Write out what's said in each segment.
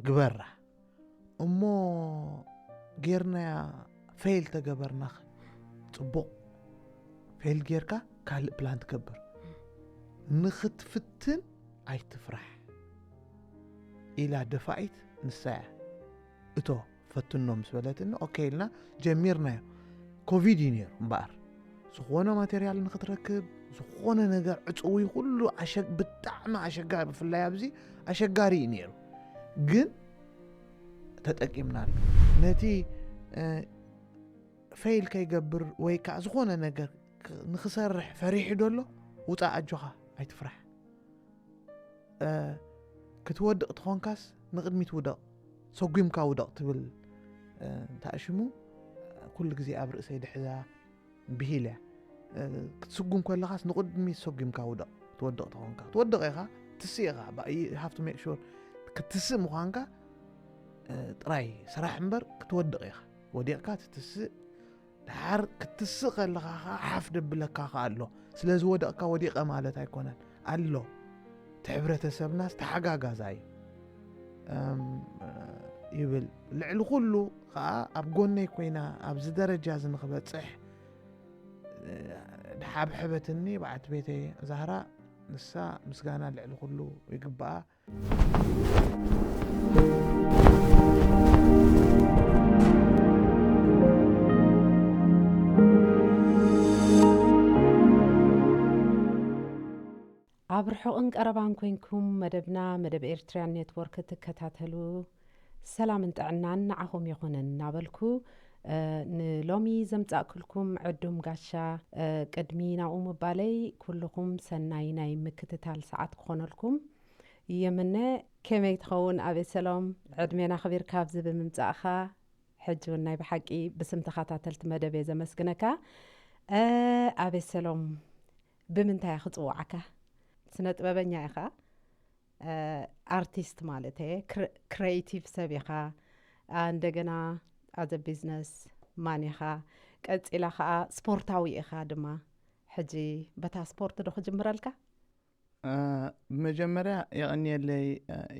ግበራ እሞ ጌርናያ ፌል ተገበርና ጽቡቕ። ፌል ጌርካ ካልእ ፕላን ትገብር። ንኽትፍትን ኣይትፍራሕ ኢላ ደፋኢት ንሳ እያ። እቶ ፈትኖ ምስ በለትኒ ኦኬ ኢልና ጀሚርናዮ። ኮቪድ እዩ ነይሩ እምበኣር ዝኾነ ማቴሪያል ንኽትረክብ ዝኾነ ነገር ዕፅዊ ኩሉ ብጣዕሚ ኣሸጋሪ፣ ብፍላይ ኣብዚ ኣሸጋሪ እዩ ነይሩ። ግን ተጠቂምናሉ። ነቲ ፌል ከይገብር ወይ ከዓ ዝኾነ ነገር ንክሰርሕ ፈሪሑ ደሎ ውፃእ፣ ኣጆኻ ኣይትፍራሕ። ክትወድቕ ትኾንካስ ንቕድሚት ውደቕ፣ ሰጒምካ ውደቕ ትብል እንተኣሽሙ ኩሉ ግዜ ኣብ ርእሰይ ድሕዛ ብሂል እያ። ክትስጉም ከለኻስ ንቕድሚት ሰጒምካ ውደቕ። ክትወድቕ ትኾንካ ክትወድቕ ኢኻ፣ ትስእ ኢኻ። ሃፍቱ ሜክ ሹር ክትስእ ምዃንካ ጥራይ ስራሕ እምበር ክትወድቕ ኢኻ። ወዲቕካ ትትስእ፣ ድሓር ክትስእ ከለኻ ከዓ ሓፍ ደብለካ ከዓ ኣሎ። ስለ ዝወደቕካ ወዲቐ ማለት ኣይኮነን ኣሎ። እቲ ሕብረተሰብናስ ተሓጋጋዛ እዩ ይብል። ልዕሊ ኩሉ ከዓ ኣብ ጎነይ ኮይና ኣብዚ ደረጃ እዚ ንክበፅሕ ድሓብሐበትኒ በዓልቲ ቤተይ ዛህራ፣ ንሳ ምስጋና ልዕሊ ኩሉ ይግባኣ። ኣብ ርሑቕን ቀረባን ኮንኩም መደብና፣ መደብ ኤርትርያን ኔትወርክ ትከታተሉ፣ ሰላምን ጥዕናን ንዓኹም ይኹን እናበልኩ፣ ንሎሚ ዘምጻእኩልኩም ዕዱም ጋሻ፣ ቅድሚ ናብኡ ምባለይ ኩልኹም ሰናይ ናይ ምክትታል ሰዓት ክኾነልኩም የምነ። ከመይ ትኸውን ኣቤሰሎም? ዕድሜና ኣኽቢርካ ኣብዚ ብምምጻእኻ ሕጂ እውን ናይ ብሓቂ ብስም ተኸታተልቲ መደብ እየ ዘመስግነካ። ኣቤሰሎም፣ ብምንታይ እየ ክጽውዓካ? ስነ ጥበበኛ ኢኻ፣ ኣርቲስት ማለት እየ፣ ክሬቲቭ ሰብ ኢኻ፣ እንደገና ኣዘ ቢዝነስ ማን ኢኻ፣ ቀጺላ ከዓ ስፖርታዊ ኢኻ ድማ። ሕጂ በታ ስፖርት ዶ ክጅምረልካ? ብመጀመርያ የቐንየለይ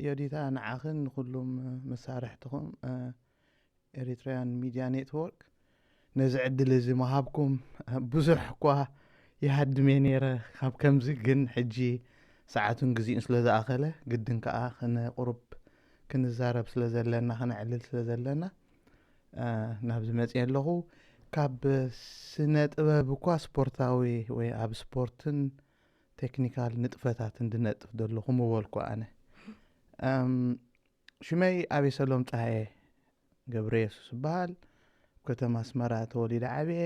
ዮዲታ፣ ንዓኽን ንኹሉም መሳርሕትኹም ኤሪትራያን ሚድያ ኔትወርክ ነዚ ዕድል እዚ ምሃብኩም። ብዙሕ እኳ ይሃድም እየ ነይረ ካብ ከምዚ፣ ግን ሕጂ ሰዓቱን ግዜኡን ስለ ዝኣኸለ ግድን ከኣ ክነ ቁሩብ ክንዛረብ ስለ ዘለና፣ ክነዕልል ስለ ዘለና ናብዚ መፅየ ኣለኹ። ካብ ስነ ጥበብ እኳ ስፖርታዊ ወይ ኣብ ስፖርትን ቴክኒካል ንጥፈታትን ዝነጥፍ ዘለኹ ምበልኩ ኣነ። ሽመይ ኣቤሰሎም ፀሃየ ገብረየሱስ እበሃል። ኣብ ከተማ ኣስመራ ተወሊደ ዓብየ።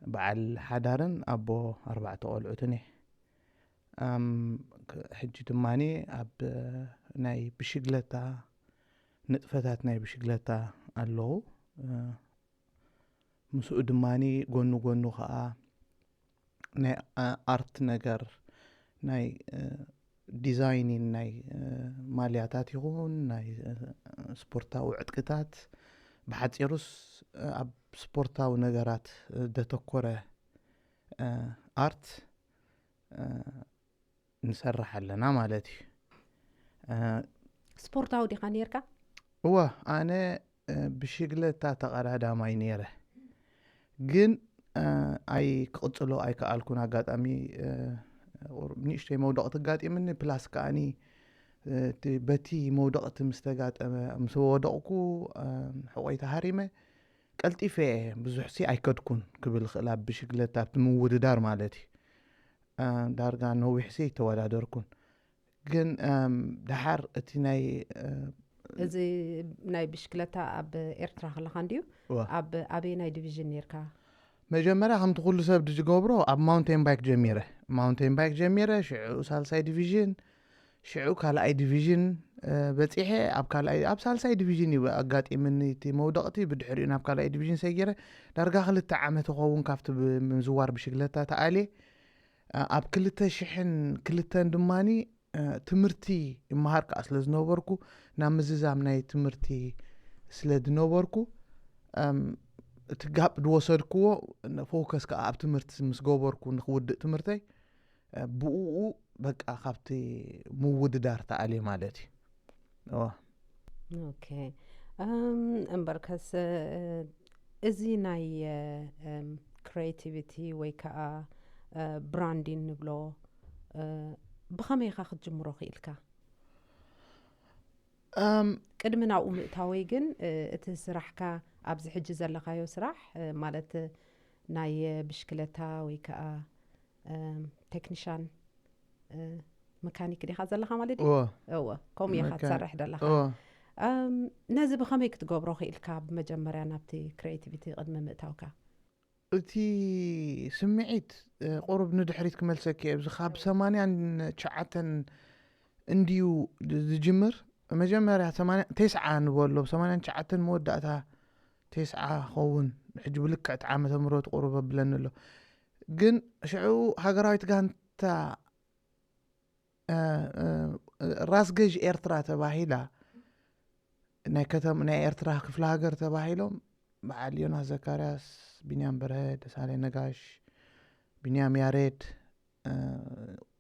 በዓል ሓዳርን ኣቦ ኣርባዕተ ቆልዑትን እየ። ሕጂ ድማ ኣብ ናይ ብሽግለታ ንጥፈታት ናይ ብሽግለታ ኣለዉ። ምስኡ ድማ ጎኑ ጎኑ ከዓ ናይ ኣርት ነገር፣ ናይ ዲዛይኒን ናይ ማልያታት ይኹን ናይ ስፖርታዊ ዕጥቅታት፣ ብሓፂሩስ ኣብ ስፖርታዊ ነገራት ዘተኮረ ኣርት ንሰርሕ ኣለና ማለት እዩ። ስፖርታዊ ዲኻ ነርካ? እወ፣ ኣነ ብሽግለታ ተቐዳዳማይ ነይረ፣ ግን ኣይ ክቕፅሎ ኣይከኣልኩን። ኣጋጣሚ ንእሽተይ መውደቕቲ ኣጋጢምኒ፣ ፕላስ ከኣኒ በቲ መውደቕቲ ምስ ተጋጠመ፣ ምስ ወደቕኩ ሕቆይ ተሃሪመ ቀልጢፈ እየ፣ ብዙሕ ሲ ኣይከድኩን ክብል ይኽእል፣ ኣብ ብሽግለታ ኣብቲ ምውድዳር ማለት እዩ። ዳርጋ ነዊሕ ሲ ኣይተወዳደርኩን፣ ግን ደሓር እቲ ናይ እዚ ናይ ብሽክለታ ኣብ ኤርትራ ከለኻ እንድዩ? ኣብ ኣበየናይ ዲቪዥን ነርካ? መጀመርያ ከምቲ ኩሉ ሰብ ዝገብሮ ኣብ ማውንቴን ባይክ ጀሚረ። ማውንቴን ባይክ ጀሚረ፣ ሽዑ ሳልሳይ ዲቪዥን፣ ሽዑ ካልኣይ ዲቪዥን በፂሐ። ኣብ ካልኣይ ኣብ ሳልሳይ ዲቪዥን እዩ ኣጋጢምኒ እቲ መውደቕቲ። ብድሕሪኡ ናብ ካልኣይ ዲቪዥን ሰጊረ። ዳርጋ ክልተ ዓመት ይኸውን ካብቲ ምዝዋር ብሽግለታ ተኣልየ። ኣብ ክልተ ሽሕን ክልተን ድማ ትምህርቲ ይመሃር ከዓ ስለ ዝነበርኩ፣ ናብ ምዝዛም ናይ ትምህርቲ ስለ ዝነበርኩ፣ እቲ ጋፕ ዝወሰድክዎ ፎከስ ከዓ ኣብ ትምህርቲ ምስ ገበርኩ፣ ንክውድእ ትምህርተይ ብኡ በቃ ካብቲ ምውድዳር ተኣልየ ማለት እዩ። እዋ። ኦኬ። እም፣ እምበርከስ፣ እ፣ እዚ ናይ፣ እ፣ እም፣ ክሪኤቲቪቲ ወይ ከዓ፣ እ፣ ብራንዲን ንብሎ፣ እ፣ ብኸመይ ኢኻ ክትጅምሮ ክኢልካ? እም፣ ቅድሚ ናብኡ ምእታወይ ግን፣ እ፣ እቲ ስራሕካ፣ ኣብዚ ሕጂ ዘለኻዮ ስራሕ፣ እ፣ ማለት ናይ ብሽክለታ ወይ ከዓ፣ እም፣ ቴክኒሻን፣ እ፣ መካኒክ ዲኻ ዘለኻ ማለት ድዩ? እዎ። እወ፣ ከምኡ ኢኻ መካ- ትሰርሕ ዘለኻ። እዎ። እም፣ ነዚ ብኸመይ ክትገብሮ ክኢልካ ብመጀመርያ ናብቲ ክሪኤቲቪቲ ቅድሚ ምእታውካ? እቲ ስምዒት፣ እ፣ ቁሩብ ንድሕሪት ክመልሰኪ እየ። ኣብዚ ካብ ሰማንያን ትሽዓተን እንድዩ ዝ-፣ ዝጅምር። መጀመርያ ሰማንያ፣ ተስዓ ንበሎ፣ ሰማንያን ትሽዓተን መወዳእታ ተስዓ ኸውን፣ ሕጂ ብልክዕቲ ዓመተ ምህረት ቁሩብ ኣብለኒ ኣሎ። ግን ሽዑ ሃገራዊት ጋንታ፣ እ፣ እ፣ ራስ ገዥ ኤርትራ ተባሂላ፣ ናይ ከተም-፣ ናይ ኤርትራ ክፍለ ሃገር ተባሂሎም በዓል ዮናስ ዘካርያስ፣ ቢንያም በርሀ፣ ደሳለኝ ነጋሽ፣ ቢንያም ያሬድ፣ እ፣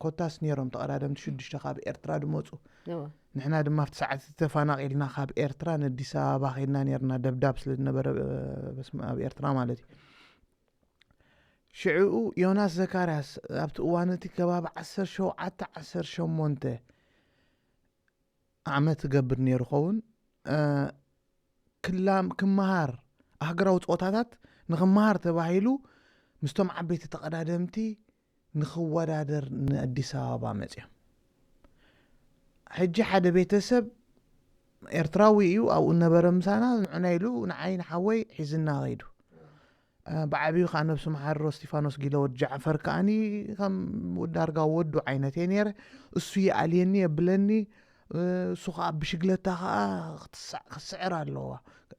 ኮታስ ነይሮም ተቐዳደምቲ ሽዱሽተ ካብ ኤርትራ ድመፁ። እወ። ንሕና ድማ ኣብቲ ሰዓት እቲ ተፋናቒልና ካብ ኤርትራ ንኣዲስ ኣበባ ከይድና ነርና፣ ደብዳብ ስለ ዝነበረ፣ እ፣ በስመ ኣብ ኤርትራ ማለት እዩ። ሽዕኡ ዮናስ ዘካርያስ ኣብቲ እዋን እቲ ከባቢ ዓሰርተ ሸውዓተ ዓሰርተ ሸሞንተ ዓመት ዝገብር ነይሩ ኸውን። እ፣ ክላም ክመሃር፣ ኣህግራዊ ፆታታት ንክመሃር ተባሂሉ ምስቶም ዓበይቲ ተቐዳደምቲ ንክወዳደር ንኣዲስ ኣበባ መፅዮም። ሕጂ ሓደ ቤተሰብ ኤርትራዊ እዩ፣ ኣብኡ ነበረ ምሳና፣ ንዑና ኢሉ ንዓይ ንሓወይ ሒዝና ኸይዱ። እ፣ ብዓብዩ ከዓ ነብሱ መሓሮ እስቲፋኖስ ጊለ ወዲ ጃዕፈር ከዓኒ ከም ዳርጋ ወዱ ዓይነት እየ ነይረ። እሱ ይኣልየኒ፣ የብለኒ። እ፣ እሱ ከዓ ብሽግለታ ከዓ ክትስዕ-፣ ክትስዕር ኣለዋ።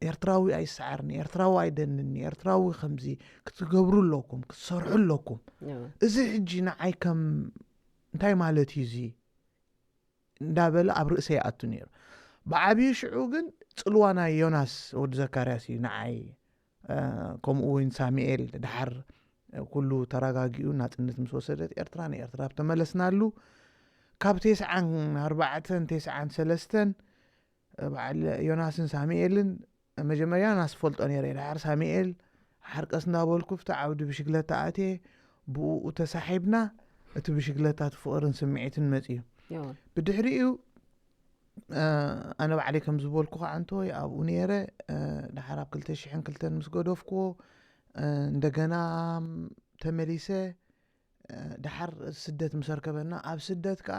ኤርትራዊ ኣይሰዓርኒ፣ ኤርትራዊ ኣይደንኒ፣ ኤርትራዊ ከምዚ ክትገብሩ ኣለኩም፣ ክትሰርሑ ኣለኩም። እወ። እዚ ሕጂ ንዓይ ከም እንታይ ማለት እዩ እዚ እንዳበለ ኣብ ርእሰ ይኣቱ ነይሩ። ብዓብዩ ሽዑ ግን ጽልዋ ናይ ዮናስ ወዲ ዘካርያስ እዩ ንዓይ፣ እ፣ ከምኡ እውን ሳሙኤል ድሓር፣ እ፣ ኩሉ ተረጋጊኡ ናጽነት ምስ ወሰደት ኤርትራ ንኤርትራ ተመለስናሉ። ካብ ተስዓን ኣርባዕተን ተስዓን ሰለስተን፣ እ፣ በዓል ዮናስን ሳሙኤልን መጀመርያ ዮናስ ፈልጦ ነይረ። ድሓር ሳሙኤል ሓርቀስ እንዳበልኩ ብቲ ዓውዲ ብሽግለታ ኣትየ፣ ብኡ ተሳሒብና እቲ ብሽግለታ እቲ ፍቕርን ስምዒትን መጽዩ። እወ። ብድሕሪኡ፣ እ፣ ኣነ ባዕለይ ከም ዝበልኩ ከዓ እንተወይ ኣብኡ ነይረ፣ እ፣ ድሓር ኣብ ክልተ ሽሕን ክልተን ምስ ገደፍኩዎ፣ እ፣ እንደገና ተመሊሰ፣ እ፣ ድሓር ስደት ምስ ኣርከበና፣ ኣብ ስደት ከዓ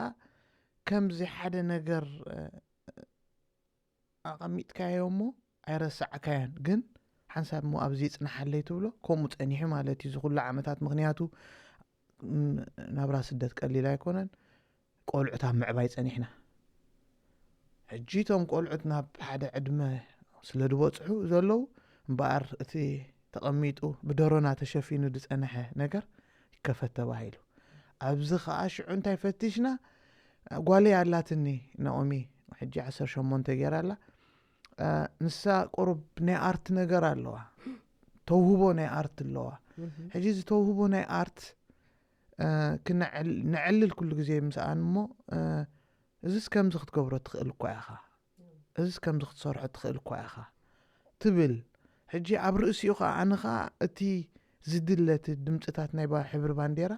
ከምዚ ሓደ ነገር፣ እ፣ ኣቐሚጥካዮ እሞ ኣይረሳዕካዮን፣ ግን ሓንሳብ እሞ ኣብዚ ይጽናሓለይ ትብሎ፣ ከምኡ ጸኒሑ ማለት እዩ እዚ ኩሉ ዓመታት። ምኽንያቱ፣ ም፣ ናብራ ስደት ቀሊል ኣይኮነን። ቆልዑት ኣብ ምዕባይ ጸኒሕና። ሕጂ እቶም ቆልዑት ናብ ሓደ ዕድመ ስለ ዝበጽሑ ዘለዉ፣ እምበኣር እቲ ተቐሚጡ ብደሮና ተሸፊኑ ዝጸንሐ ነገር ይከፈት ተባሂሉ። ኣብዚ ኸኣ ሽዑ እንታይ ፈቲሽና? ጓለይ ኣላትኒ፣ ናኦሚ፣ ሕጂ ዓሰርተ ሸሞንተ ገይራ ኣላ። እ፣ ንሳ ቁሩብ ናይ ኣርት ነገር ኣለዋ፣ ተውህቦ ናይ ኣርት ኣለዋ። እህ። ሕጂ እዚ ተውህቦ ናይ ኣርት፣ እ፣ ክነዕል-፣ ነዕልል ኩሉ ግዜ ምስኣን እሞ፣ እ፣ እዝስ ከምዚ ክትገብሮ ትኽእል እኳ ኢኻ፣ እዝስ ከምዚ ክትሰርሖ ትኽእል እኳ ኢኻ ትብል። ሕጂ ኣብ ርእሲኡ ኸዓ ኣነ ኸዓ እቲ ዝድለ እቲ ድምፅታት ናይ ባ-፣ ሕብሪ ባንዴራ፣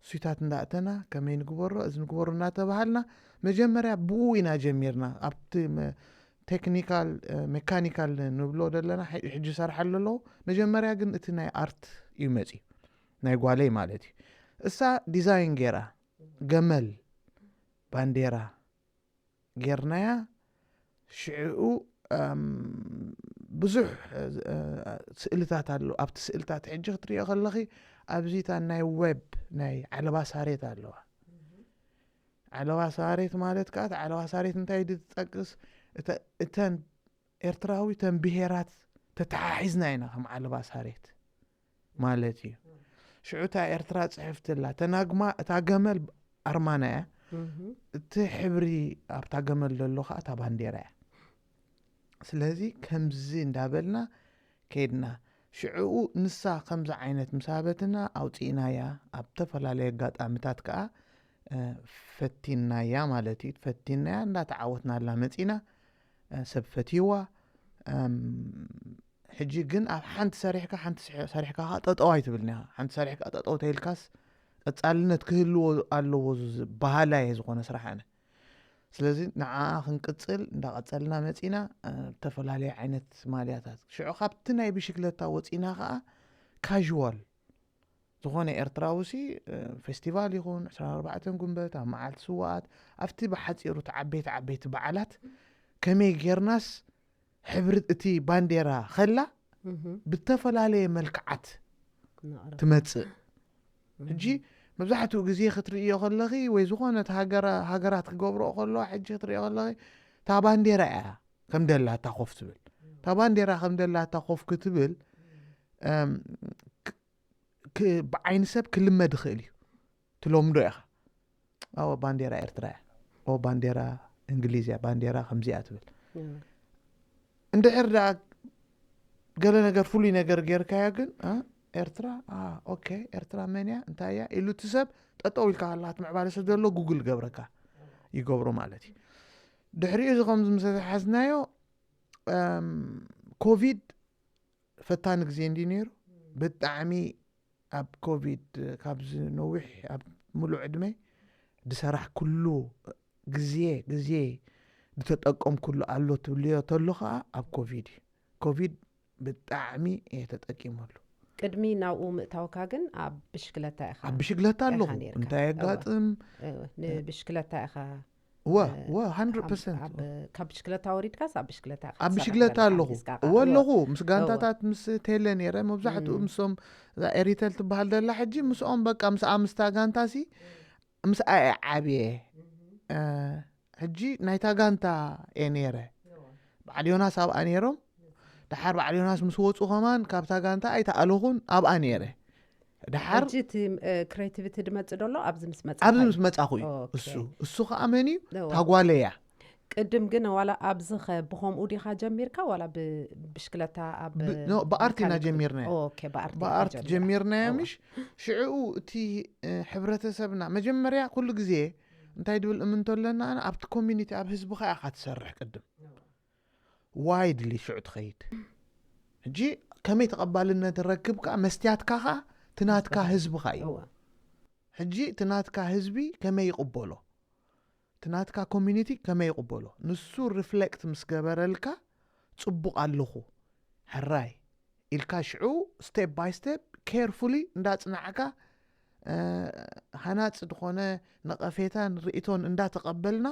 እሱይታት እንዳእተና ከመይ ንግበሮ፣ እዚ ንግበሮ እናተባሃልና፣ መጀመርያ ብኡ ኢና ጀሚርና። ኣብቲ መ-፣ ቴክኒካል፣ እ፣ ሜካኒካል ንብሎ ዘለና፣ ሕ-፣ ሕጂ ሰርሓሉ ኣለዎ። መጀመርያ ግን እቲ ናይ ኣርት እዩ መፂኡ፣ ናይ ጓለይ ማለት እዩ። እሳ ዲዛይን ገይራ፣ ገመል፣ ባንዴራ ጌርናያ። ሽዕኡ፣ እም፣ ብዙሕ፣ እ፣ ስእልታት ኣሎ። ኣብቲ ስእልታት ሕጂ ክትሪኦ ከለኺ፣ ኣብዚታ ናይ ዌብ፣ ናይ ዓለባ ሳሬት ኣለዋ። ዓለባ ሳሬት ማለት ከኣ፣ እቲ ዓለባ ሳሬት እንታይ ድትጠቅስ? እተ-፣ እተን ኤርትራዊ፣ እተን ብሄራት ተተሓሒዝና ኢና ከም ዓለባ ሳሬት ማለት እዩ። ሽዑ እታ ኤርትራ ጽሕፍቲ ኣላ። ተናግማ፣ እታ ገመል ኣርማና እያ። እህ። እቲ ሕብሪ ኣብታ ገመል ዘሎ ኸኣ እታ ባንዴራ እያ። ስለዚ ከምዚ እንዳበልና ከይድና፣ ሽዕኡ ንሳ ከምዚ ዓይነት ምስ ሃበትና ኣውጺእናያ። ኣብ ተፈላለየ ኣጋጣሚታት ከኣ፣ ፈቲናያ ማለት እዩ። ፈቲናያ እንዳተዓወትናላ መፂና። ሰብ ፈትይዋ። ሕጂ ግን ኣብ ሓንቲ ሰሪሕካ ሓንቲ ሰሪሕካ ከዓ ጠጠው ኣይትብልኒ። ሓንቲ ሰሪሕካ ጠጠው ተይልካስ ቀፃልነት ክህልዎ ኣለዎ። በሃላይ እየ ዝኾነ ስራሕ ኣነ። ስለዚ ንዓ ክንቅፅል እንዳቐፀልና መፂና። ዝተፈላለዩ ዓይነት ማልያታት ሽዑ ካብቲ ናይ ብሽግለታ ወፂና ከዓ ካዥዋል ዝኾነ ኤርትራዊ ሲ ፌስቲቫል ይኹን ዕስራን ኣርባዕተን ጉንበት ኣብ መዓልቲ ስዋኣት ኣብቲ ብሓፂሩ እቲ ዓበይቲ ዓበይቲ በዓላት ከመይ ጌርናስ ሕብሪ እቲ ባንዴራ ከላ ብተፈላለየ መልክዓት ትመፅእ። ሕጂ መብዛሕትኡ ግዜ ክትርእዮ ከለኺ ወይ ዝኾነት ሃገራት ክገብረኦ ከለዋ ሕጂ ክትርእዮ ከለኺ እታ ባንዴራ እያ ከም ደላታ ኮፍ ትብል። እታ ባንዴራ ከም ደላታ ኮፍ ክትብል ብዓይኒ ሰብ ክልመድ ይኽእል እዩ። ትለምዶ ኢኻ። ኣዎ ባንዴራ ኤርትራ እያ። ኦ ባንዴራ እንግሊዝ እያ፣ ባንዴራ ከምዚኣ ትብል። እንድሕር ደኣ ገለ ነገር ፍሉይ ነገር ጌርካዮ ግን ኤርትራ ኦኬ፣ ኤርትራ መን እያ እንታይ እያ ኢሉ እቲ ሰብ ጠጠው ኢልካ ከላ እቲ ምዕባለ ሰብ ዘሎ ጉግል ገብረካ ይገብሮ ማለት እዩ። ድሕሪኡ እዚ ከምዚ ምስ ተሓዝናዮ ኮቪድ ፈታኒ ግዜ እንዲ ነይሩ። ብጣዕሚ ኣብ ኮቪድ ካብዚ ነዊሕ ኣብ ሙሉእ ዕድመይ ድሰራሕ ኩሉ ግዜ ግዜ ድተጠቀምኩሉ ኣሎ ትብልዮ ተሎ ከዓ ኣብ ኮቪድ እዩ። ኮቪድ ብጣዕሚ እየ ተጠቂመሉ። ቅድሚ ናብኡ ምእታውካ ግን ኣብ ብሽክለታ ኢኻ ኣብ ብሽግለታ ኣለኹ። እንታይ የጋጥም ንብሽክለታ ኢኻ ወ ወ 100 ካብ ብሽክለታ ወሪድካስ ኣብ ብሽክለታ ኢኻ ኣብ ትሰርሕ ብሽግለታ ዘለኻ ኣለኹ። ሒዝካ እወ ኣለኹ። ምስ ጋንታታት ምስ ቴለ ነይረ። መብዛሕትኡ እም። ምስኦም እዛ ኤሪተል ትበሃል ዘላ ሕጂ ምስኦም በቃ ምስ ኣምስታ ጋንታ ሲ ምስ ኣየ ዓብየ እ፣ ሕጂ ናይታ ጋንታ እየ ነይረ። በዓል ዮናስ ኣብኣ ነይሮም። ደሓር በዓል ዮናስ ምስ ወፁ ከማን ካብታ ጋንታ ኣይተኣለኹን ኣብኣ ነይረ። ደሓር ሕጂ እቲ ክሬቲቪቲ ድመፅእ ደሎ ኣብዚ ምስ መፃ ኣብዚ ምስ መፃኹ እዩ። እሱ እሱ ከዓ መን እዩ? ታጓለያ። ቅድም ግን ዋላ ኣብዚ ኸ ብኸምኡ ዲኻ ጀሚርካ ዋላ ብብሽክለታ ኣብ ብኣርት ኢና ጀሚርና። ብኣርት ጀሚርናዮ። ምሽ ሽዕኡ እቲ ሕብረተሰብና መጀመርያ ኩሉ ግዜ እንታይ ድብል እምንቶ ኣለና ኣነ ኣብቲ ኮሚኒቲ ኣብ ህዝብኻ ኢኻ ትሰርሕ ቅድም ዋይድሊ ሽዑ ትኸይድ። ሕጂ ከመይ ተቐባልነት ረክብ ከዓ መስትያትካ ከዓ ትናትካ ህዝብኻ እዩ። ሕጂ ትናትካ ህዝቢ ከመይ ይቕበሎ ትናትካ ኮሚኒቲ ከመይ ይቕበሎ ንሱ ሪፍሌክት ምስ ገበረልካ ፅቡቕ ኣለኹ ሕራይ ኢልካ ሽዑ ስቴፕ ባይ ስቴፕ ኬርፉሊ እንዳፅናዕካ ሃናፂ ዝኾነ ነቐፌታን ርእቶን እንዳተቐበልና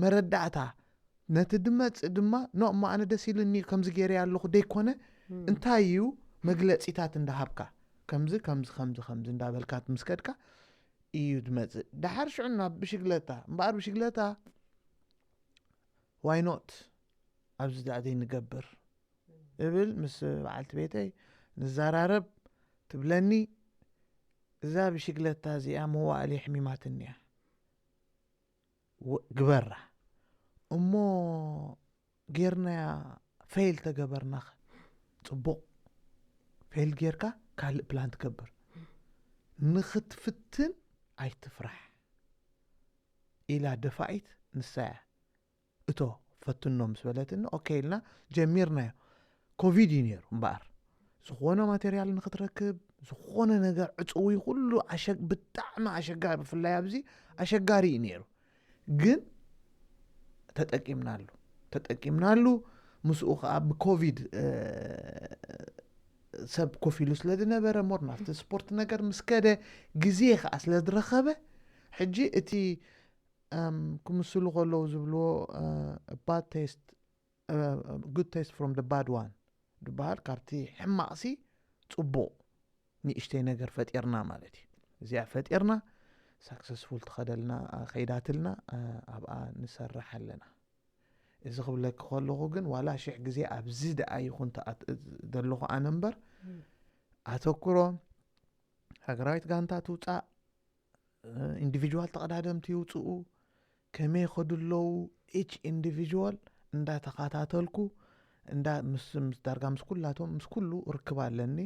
መረዳእታ ነቲ ድመፅእ ድማ ኖ እሞ ኣነ ደስ ኢሉኒ ከምዚ ገይረ ኣለኹ ደይኮነ እንታይ እዩ መግለፂታት እንዳሃብካ ከምዚ ከምዚ ከምዚ ከምዚ እንዳበልካ ምስ ከድካ እዩ ዝመፅእ። ደሓር ሽዑ ናብ ብሽግለታ እምበኣር ብሽግለታ ዋይ ኖት ኣብዚ ደኣ ዘይንገብር እብል ምስ በዓልቲ ቤተይ ንዘራረብ ትብለኒ እዛ ብሽግለታ እዚኣ መዋእሊ ሕሚማትኒ እያ ግበራ እሞ ጌርናያ ፌል ተገበርናኸ ፅቡቕ ፌል ጌርካ ካልእ ፕላን ትገብር ንኽትፍትን ኣይትፍራሕ ኢላ ደፋኢት ንሳያ እቶ ፈትኖ ምስ በለትኒ ኦኬ ኢልና ጀሚርናዮ ኮቪድ እዩ ነይሩ እምበኣር ዝኾነ ማቴርያል ንክትረክብ ዝኾነ ነገር ዕፅዊ ኩሉ ብጣዕሚ ኣሸጋሪ ብፍላይ ኣብዚ ኣሸጋሪ እዩ ነይሩ ግን ተጠቂምናሉ ተጠቂምናሉ ምስኡ ከዓ ብኮቪድ ሰብ ኮፍ ኢሉ ስለ ዝነበረ ሞር ናብቲ ስፖርት ነገር ምስ ከደ ግዜ ከዓ ስለ ዝረኸበ ሕጂ እቲ ክምስሉ ከለዉ ዝብልዎ bad taste good taste from the bad one ዝበሃል ካብቲ ሕማቕሲ ፅቡቕ ንእሽተይ ነገር ፈጢርና ማለት እዩ እዚኣ ፈጢርና ሳክሰስፉል ትኸደልና ከይዳትልና ኣብኣ ንሰርሕ ኣለና እዚ ክብለኪ ከለኹ ግን ዋላ ሽሕ ግዜ ኣብዚ ደኣ ይኹን ዘለኹ ኣነ እምበር ኣተኩሮ ሃገራዊት ጋንታ ትውፃእ ኢንዲቪጁዋል ተቐዳደምቲ ይውፅኡ ከመይ ይኸዱ ኣለዉ ኢች ኢንዲቪጁዋል እንዳተኸታተልኩ እንዳ ምስ ምስ ዳርጋ ምስ ኩላቶም ምስ ኩሉ ርክብ ኣለኒ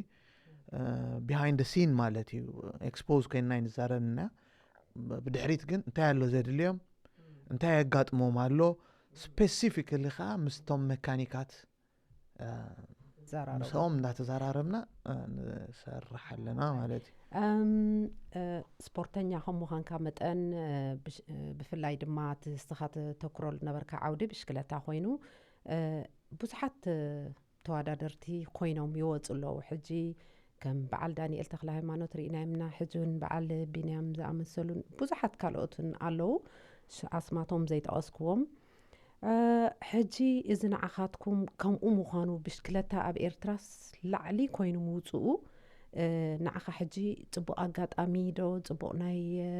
ቢሃይንድ ሲን ማለት እዩ ኤክስፖዝ ኮይንና ንዛረብ እና ብድሕሪት ግን እንታይ ኣሎ ዘድልዮም፣ እንታይ የጋጥሞም ኣሎ፣ ስፔሲፊካሊ ከዓ ምስቶም መካኒካት እ፣ ዘራረቡ ምስኦም እንዳተዘራረብና እ፣ ንሰርሕ ኣለና ማለት እዩ። እም፣ እ፣ ስፖርተኛ ከም ምዃንካ መጠን እ፣ ብሽ- እ፣ ብፍላይ ድማ እቲ ንስኻ ተተኩረሉ ነበርካ ዓውዲ ብሽክለታ ኮይኑ እ፣ ብዙሓት እ፣ ተወዳደርቲ ኮይኖም ይወፁ ኣለዉ። ሕጂ ከም በዓል ዳንኤል ተክለ ሃይማኖት ርኢናዮምና፣ ሕጂ እውን በዓል ቢንያም ዝኣመሰሉን ብዙሓት ካልኦትን ኣለዉ፣ ሽ- ኣስማቶም ዘይጠቐስክዎም። እ፣ ሕጂ እዚ ንዓኻትኩም ከምኡ ምዃኑ፣ ብሽክለታ ኣብ ኤርትራስ ላዕሊ ኮይኑ ምውፅኡ እ፣ ንዓኻ ሕጂ ፅቡቕ ኣጋጣሚ ዶ፣ ፅቡቕ ናይ እ፣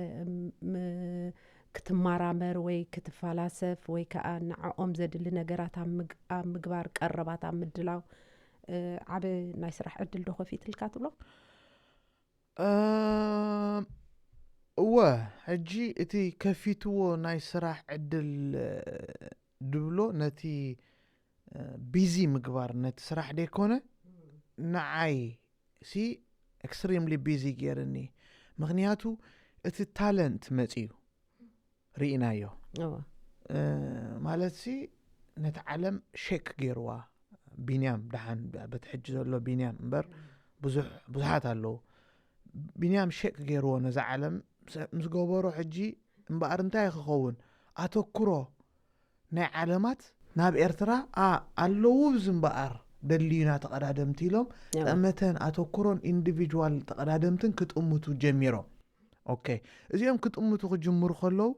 ም- ክትመራመር ወይ ክትፈላሰፍ ወይ ከዓ ንዕኦም ዘድሊ ነገራት ኣብ ምግ- ኣብ ምግባር፣ ቀረባት ኣብ ምድላው እ፣ ዓቢ ናይ ስራሕ ዕድል ዶ ከፊትልካ ትብሎ? እም፣ እወ፣ ሕጂ እቲ ከፊትዎ ናይ ስራሕ ዕድል እ፣ ድብሎ ነቲ እ፣ ቢዚ ምግባር ነቲ ስራሕ ደይኮነ ንዓይ ሲ ኤክስትሪምሊ ቢዚ ገይርኒ። ምክንያቱ እቲ ታለንት መፅዩ ርኢናዮ። እወ እ፣ ማለት ሲ ነቲ ዓለም ሼክ ገይርዋ። ቢንያም ደሓን በቲ ሕጂ ዘሎ ቢንያም እምበር ብዙሕ ብዙሓት ኣለዉ። ቢንያም ሼክ ገይርዎ ነዛ ዓለም ሰ- ምስ ገበሮ ሕጂ እምበኣር እንታይ ክኸውን ኣተኩሮ ናይ ዓለማት ናብ ኤርትራ ኣ ኣለዉ ብዚ እምበኣር ደልዩና ተቐዳደምቲ ኢሎም እወ ጠመተን ኣተኩሮን ኢንዲቪጁዋል ተቐዳደምትን ክጥምቱ ጀሚሮም። ኦኬ፣ እዚኦም ክጥምቱ ክጅምሩ ከለዉ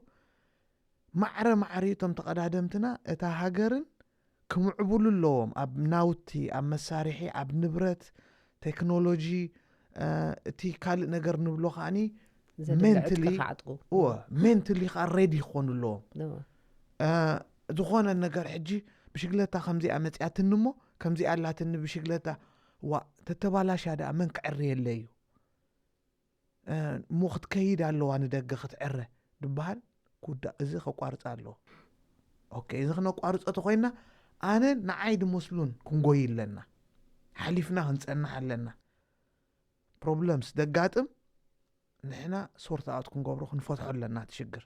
ማዕረ ማዕሪ እቶም ተቐዳደምትና እታ ሃገርን ክምዕብሉ ኣለዎም፣ ኣብ ናውቲ፣ ኣብ መሳርሒ፣ ኣብ ንብረት፣ ቴክኖሎጂ እ፣ እቲ ካልእ ነገር ንብሎ ከዓኒ ዘድሊ mentally- ዕጥቂ ከዕጥቁ እወ ሜንትሊ ከዓ ሬዲ ክኾኑ ኣለዎም። እወ እ፣ ዝኾነ ነገር ሕጂ ብሽግለታ ከምዚኣ መፅያትኒ እሞ ከምዚኣ ኣላትኒ ብሽግለታ ዋ ተተባላሻ ደኣ መን ክዕርየለይ እዩ? እ፣ እሞ ክትከይድ ኣለዋ ንደገ ክትዕረ ድበሃል። ኩዳ እዚ ከቋርፃ ኣለዎ። ኦኬ፣ እዚ ክነቋርፆ ተኮይና ኣነ ንዓይ ድመስሉን ክንጎይ ኣለና። ሓሊፍና ክንፀንሕ ኣለና። ፕሮብለምስ ደጋጥም ንሕና ሶርት ኣውት ክንገብሮ ክንፈትሖ ኣለና። እቲ ሽግር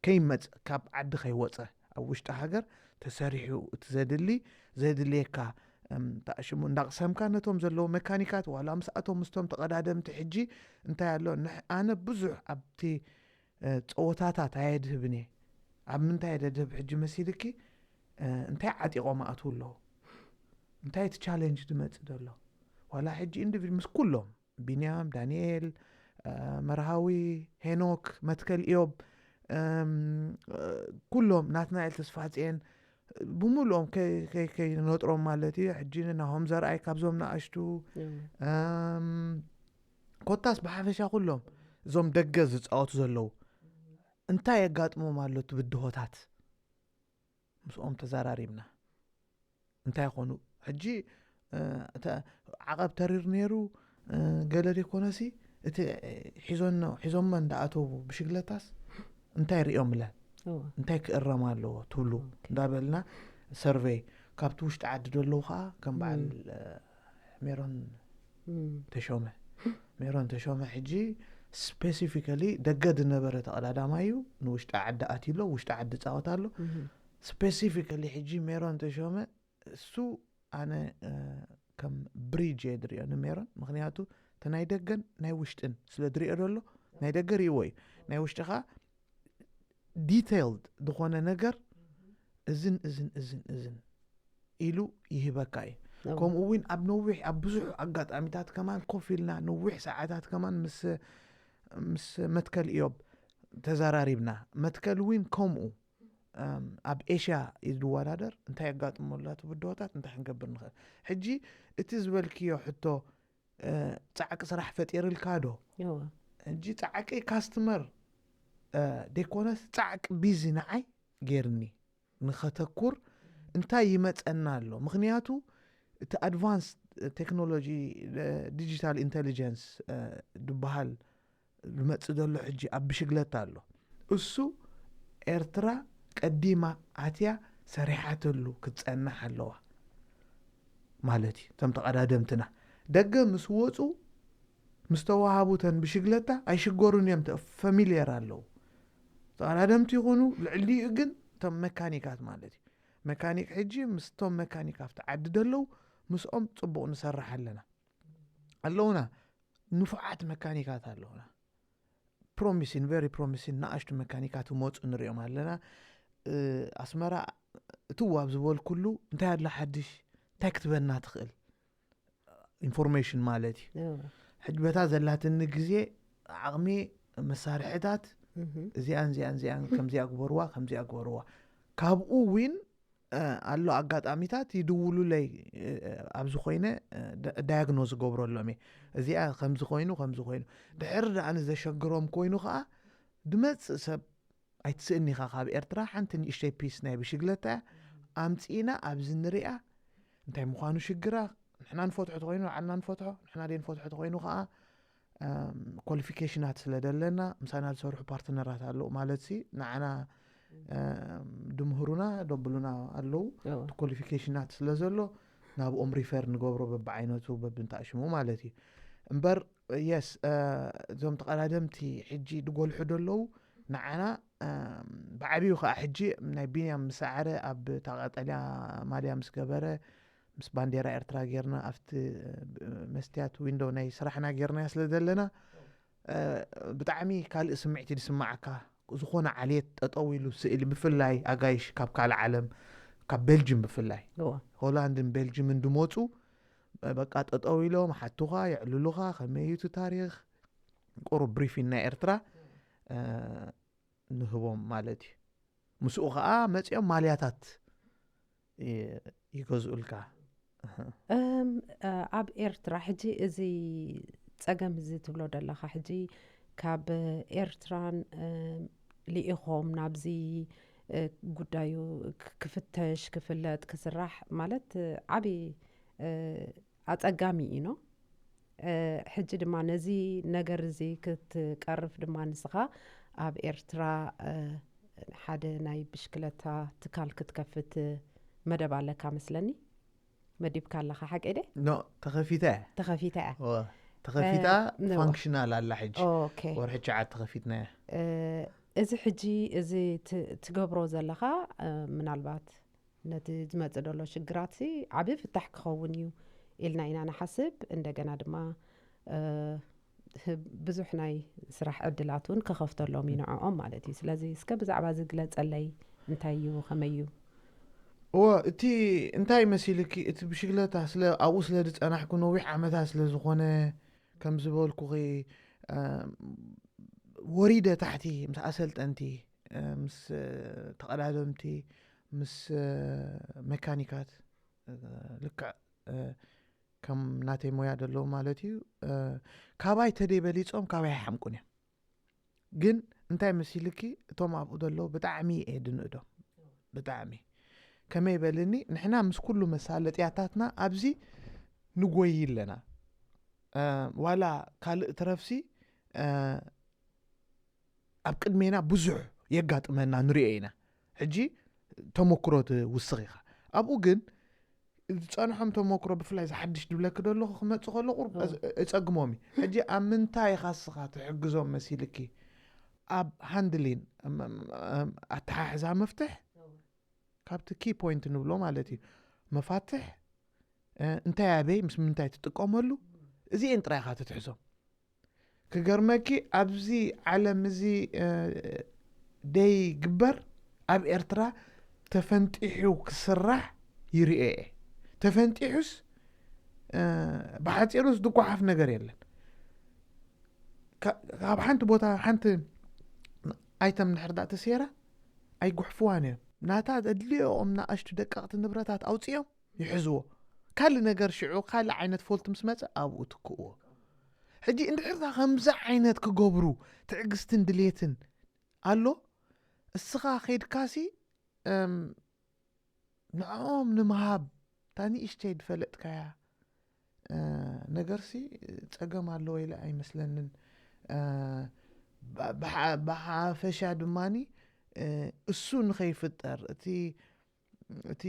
ከይመፅ ካብ ዓዲ ከይወፀ ኣብ ውሽጢ ሃገር ተሰሪሑ እቲ ዘድሊ ዘድልየካ እም፣ ታእሽሙ እንዳቕሰምካ ነቶም ዘለዉ መካኒካት ዋላ ምስኣቶም ምስቶም ተቐዳደምቲ ሕጂ እንታይ ኣሎ ንሕ- ኣነ ብዙሕ ኣብቲ እ፣ ፀወታታት ኣየድህብን እየ። ኣብ ምንታይ ደድህብ ሕጂ መሲልኪ እ፣ እንታይ ዓጢቖም ኣእትው ኣለዉ እንታይ እቲ ቻለንጅ ዝመፅእ ዘሎ ዋላ ሕጂ ኢንዲቪድ ምስ ኩሎም ቢንያም ዳንኤል እ፣ መርሃዊ ሄኖክ መትከል ኢዮብ እም፣ እ፣ ኩሎም ናትናኤል ተስፋጽየን ብምሉኦም ከይ- ከይ- ከይነጥሮም ማለት እዩ። ሕጂ ናሆም ዘርኣይ ካብዞም ንኣሽቱ እም፣ ኮታስ ብሓፈሻ ኩሎም እዞም ደገ ዝፃወቱ ዘለዉ እንታይ የጋጥሞም ኣሎ እቲ ብድሆታት ምስኦም ተዘራሪብና እንታይ ይኾኑ ሕጂ እ፣ እተ- ዓቐብ ተሪር ነይሩ እ፣ ገለ ዘይኮነሲ እቲ እ፣ ሒዞኖ ሒዞሞ እንዳኣተዉ ብሽግለታስ እንታይ ሪኦም ብለን እወ እንታይ ክእረም ኣለዎ ትብሉ ኦኬ። እንዳበልና ሰርቬይ ካብቲ ውሽጢ ዓዲ ዘለዉ ከዓ ከም በዓል ም። እ፣ ሜሮን እም፣ ተሾመ ሜሮን ተሾመ ሕጂ ስፔሲፊካሊ ደገ ዝነበረ ተቐዳዳማይ እዩ። ንውሽጢ ዓዲ ኣትዩ ኣሎ ውሽጢ ዓዲ ፃወት ኣሎ። እም፣ ስፔሲፊካሊ ሕጂ ሜሮን ተሾመ እሱ ኣነ እ፣ ከም ብሪጅ እየ ዝሪኦ ንሜሮን ምክንያቱ እቲ ናይ ደገን ናይ ውሽጥን ስለ ዝሪኦ ዘሎ ናይ ደገ ሪእዎ እዩ። ናይ ውሽጢ ከዓ ዲቴይልድ ዝኾነ ነገር እዝን እዝን እዝን እዝን ኢሉ ይህበካ እዩ። እም፣ ከምኡ እውን ኣብ ነዊሕ ኣብ ብዙሕ ኣጋጣሚታት ከማን ኮፍ ኢልና ነዊሕ ሰዓታት ከማን ምስ ምስ መትከል እዮብ ተዘራሪብና መትከል እውን ከምኡ እም፣ ኣብ ኤሽያ እዩ ዝወዳደር እንታይ የጋጥሞ ኣሎ እቲ ብድሆታት እንታይ ክንገብር ንኽእል ሕጂ እቲ ዝበልክዮ ሕቶ እ፣ ፃዕቂ ስራሕ ፈጢርልካ ዶ እወ ሕጂ ፃዕቂ ካስትመር እ፣ ደይኮነስ ፃዕቂ ቢዚ ንዓይ ገይርኒ ንኸተኩር እንታይ ይመፀና ኣሎ ምክንያቱ እቲ ኣድቫንስ ቴክኖሎጂ ዲጂታል ኢንቴሊጀንስ ዝበሃል ዝመፅእ ዘሎ ሕጂ ኣብ ብሽግለታ ኣሎ እሱ ኤርትራ ቀዲማ ኣትያ ሰሪሓተሉ ክትፀንሕ ኣለዋ ማለት እዩ እቶም ተቐዳደምትና ደገ ምስ ወፁ ምስ ተዋሃቡተን ብሽግለታ ኣይሽገሩን እዮም። ተ- ፋሚልየር ኣለዉ። ተቐዳደምቲ ይኹኑ፣ ልዕሊኡ ግን እቶም መካኒካት ማለት እዩ። መካኒክ ሕጂ ምስቶም መካኒክ ኣብቲ ዓዲ ደለዉ ምስኦም ጽቡቕ ንሰርሕ ኣለና። ኣለዉና፣ ንፉዓት መካኒካት ኣለዉና። ፕሮሚሲን፣ ቨሪ ፕሮሚሲን፣ ንኣሽቱ መካኒካት ይመፁ ንሪኦም ኣለና። ኣስመራ እትዋብ ዝበልኩሉ እንታይ ኣላ ሓድሽ እንታይ ክትበና ትኽእል ኢንፎርሜሽን ማለት እዩ። ሕጂ በታ ዘላትኒ ግዜ ዓቕሚ፣ መሳርሕታት፣ እዚኣን እዚኣን እዚኣን ከምዚኣ ግበርዋ ከምዚኣ ግበርዋ። ካብኡ ዊን ኣሎ ኣጋጣሚታት ይድውሉለይ። ኣብዚ ኮይነ ዳያግኖዝ ገብረሎም እየ። እዚኣ ከምዚ ኮይኑ ከምዚ ኮይኑ ድሕር ደኣ ንዘሸግሮም ኮይኑ ከዓ ድመፅእ ሰብ ኣይትስእኒ ኢኻ። ካብ ኤርትራ ሓንቲ ንእሽተይ ፒስ ናይ ብሽግለታ እያ ኣምፂእና ኣብዚ ንሪኣ እንታይ ምዃኑ ሽግራ ንሕና ንፈትሖ ተኮይኑ ንዓና ንፈትሖ፣ ንሕና ደይ ንፈትሖ ተኮይኑ ከዓ ኮሊፊኬሽናት ስለ ደለና ምሳና ዝሰርሑ ፓርትነራት ኣለዉ ማለት ሲ ንዓና ድምህሩና ደብሉና ኣለዉ። ኮሊፊኬሽናት ስለ ዘሎ ናብኦም ሪፈር ንገብሮ በብዓይነቱ በብንታእሽሙ ማለት እዩ። እምበር የስ እዞም ተቐዳደምቲ ሕጂ ድጎልሑ ደለዉ ንዓና ብዓብዩ ከዓ ሕጂ ናይ ቢንያም ምሰዓረ ኣብ ታቐጠልያ ማልያ ምስ ገበረ ምስ ባንዴራ ኤርትራ ጌርና ኣብቲ መስትያት ዊንዶ ናይ ስራሕና ጌርናያ ስለ ዘለና ብጣዕሚ ካልእ ስምዒት ድስማዓካ። ዝኾነ ዓሌት ጠጠው ኢሉ ስእሊ ብፍላይ ኣጋይሽ ካብ ካልእ ዓለም ካብ ቤልጅም ብፍላይ ሆላንድን ቤልጅምን ድመፁ በቃ ጠጠው ኢሎም ሓቱኻ የዕልሉኻ ከመይ እዩ እቲ ታሪኽ ቁሩብ ብሪፊን ናይ ኤርትራ ንህቦም ማለት እዩ። ምስኡ ከዓ መፂኦም ማልያታት ይገዝኡልካ። ኣብ ኤርትራ ሕጂ እዚ ፀገም እዚ ትብሎ ዘለካ ሕጂ ካብ ኤርትራን ልኢኾም ናብዚ ጉዳዩ ክፍተሽ ክፍለጥ ክስራሕ ማለት ዓብዪ ኣፀጋሚ እዩ ኖ። ሕጂ ድማ ነዚ ነገር እዚ ክትቀርፍ ድማ ንስኻ ኣብ ኤርትራ ሓደ ናይ ብሽክለታ ትካል ክትከፍት መደብ ኣለካ መስለኒ። መዲብካ ኣለኻ ሓቂ ደ? ኖ ተኸፊታ እያ። ተኸፊታ እያ። ዋ፣ ተኸፊታ እ፣ ኖ። ፋንክሽናል ኣላ ሕጂ። ኦኬ። ወርሒ ትሽዓተ ተኸፊትና እያ። እ፣ እዚ ሕጂ እዚ ት- ትገብሮ ዘለኻ እ፣ ምናልባት ነቲ ዝመጽእ ዘሎ ሽግራት ሲ ዓቢ ፍታሕ ክኸውን እዩ ኢልና ኢና ንሓስብ። እንደገና ድማ እ፣ ህ- ብዙሕ ናይ ስራሕ ዕድላት እውን ክኸፍተሎም እዩ ንዕኦም ማለት እዩ። ስለዚ እስከ ብዛዕባ እዚ ግለጸለይ እንታይ እዩ ከመይ እዩ? እወ እቲ እንታይ መሲልኪ እቲ ብሽግለታ ስለ ኣብኡ ስለ ዝፀናሕኩ ነዊሕ ዓመታት ስለ ዝኾነ ከም ዝበልኩኺ እ፣ ወሪደ ታሕቲ ምስ ኣሰልጠንቲ እ፣ ምስ እ፣ ተቐዳደምቲ ምስ እ፣ መካኒካት እ፣ ልክዕ እ፣ ከም ናተይ ሞያ ዘለዉ ማለት እዩ እ፣ ካባይ ተደይ በሊፆም ካባይ ኣይሓምቁን እዮም። ግን እንታይ መሲልኪ እቶም ኣብኡ ዘለዉ ብጣዕሚ እየ ድንእዶም። ብጣዕሚ ከመይ በልኒ ንሕና ምስ ኩሉ መሳለጥያታትና ኣብዚ ንጎይ ኣለና። እ፣ ዋላ ካልእ ትረፍሲ እ፣ ኣብ ቅድሜና ብዙሕ የጋጥመና ንሪኦ ኢና። ሕጂ ተመክሮ ትውስኽ ኢኻ። ኣብኡ ግን ዝፀንሖም ተመክሮ ብፍላይ ዝሓድሽ ድብለኪ ደለኹ ክመፅእ ከሎ ቁሩብ እፀግሞም እዩ። ሕጂ ኣብ ምንታይ ኢኻ እስኻ ትሕግዞም መሲልኪ ኣብ ሃንድሊን ኣተሓሕዛ መፍትሕ ካብቲ ኪ ፖይንት ንብሎ ማለት እዩ መፋትሕ እንታይ ኣበይ ምስ ምንታይ ትጥቀመሉ እዚኤን ጥራይ ኢኻ ትትሕዞም። ክገርመኪ ኣብዚ ዓለም እዚ ደይ ግበር ኣብ ኤርትራ ተፈንጢሑ ክስራሕ ይርኤ ተፈንጢሑስ ብሓፂሩስ ድጓሓፍ ነገር የለን። ካብ ሓንቲ ቦታ ሓንቲ ኣይተም ድሕር ዳ ተሰይራ ኣይጉሕፍዋን እዮም። ናታ ዘድልዮኦም ንኣሽቱ ደቀቕቲ ንብረታት ኣውፅኦም ይሕዝዎ። ካልእ ነገር ሽዑ ካልእ ዓይነት ፎልት ምስ መፀ ኣብኡ ትክእዎ። ሕጂ እንድሕርታ ከምዚ ዓይነት ክገብሩ ትዕግስትን ድሌትን ኣሎ እስኻ ኸይድካሲ ንዕኦም ንምሃብ እታ ንእሽተይ ዝፈለጥካያ ነገርሲ ፀገም ኣለዎ ኢለ ኣይመስለንን። ብሓፈሻ ድማ እሱ ንኸይፍጠር እቲ እቲ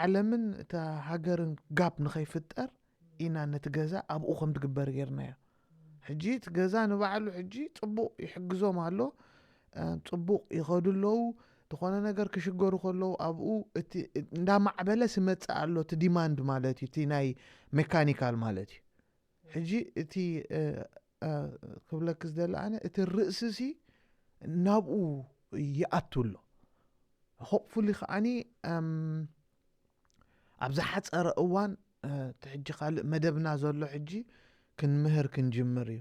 ዓለምን እታ ሃገርን ጋፕ ንኸይፍጠር ኢና ነቲ ገዛ ኣብኡ ከም ትግበር ጌርናዮ። ሕጂ እቲ ገዛ ንባዕሉ ሕጂ ጽቡቕ ይሕግዞም ኣሎ። ጽቡቕ ይኸዱ ኣለዉ። ዝኾነ ነገር ክሽገሩ ከለዉ ኣብኡ እቲ እንዳማዕበለ ስመጽእ ኣሎ፣ እቲ ዲማንድ ማለት እዩ፣ እቲ ናይ ሜካኒካል ማለት እዩ። ሕጂ እቲ ክብለክ ዝደለ ኣነ እቲ ርእስሲ ናብኡ ይኣቱ ኣሎ። ሆፕፉሊ ከዓኒ ኣብ ዝሓፀረ እዋን እቲ ሕጂ ካልእ መደብና ዘሎ ሕጂ ክንምህር ክንጅምር እዩ።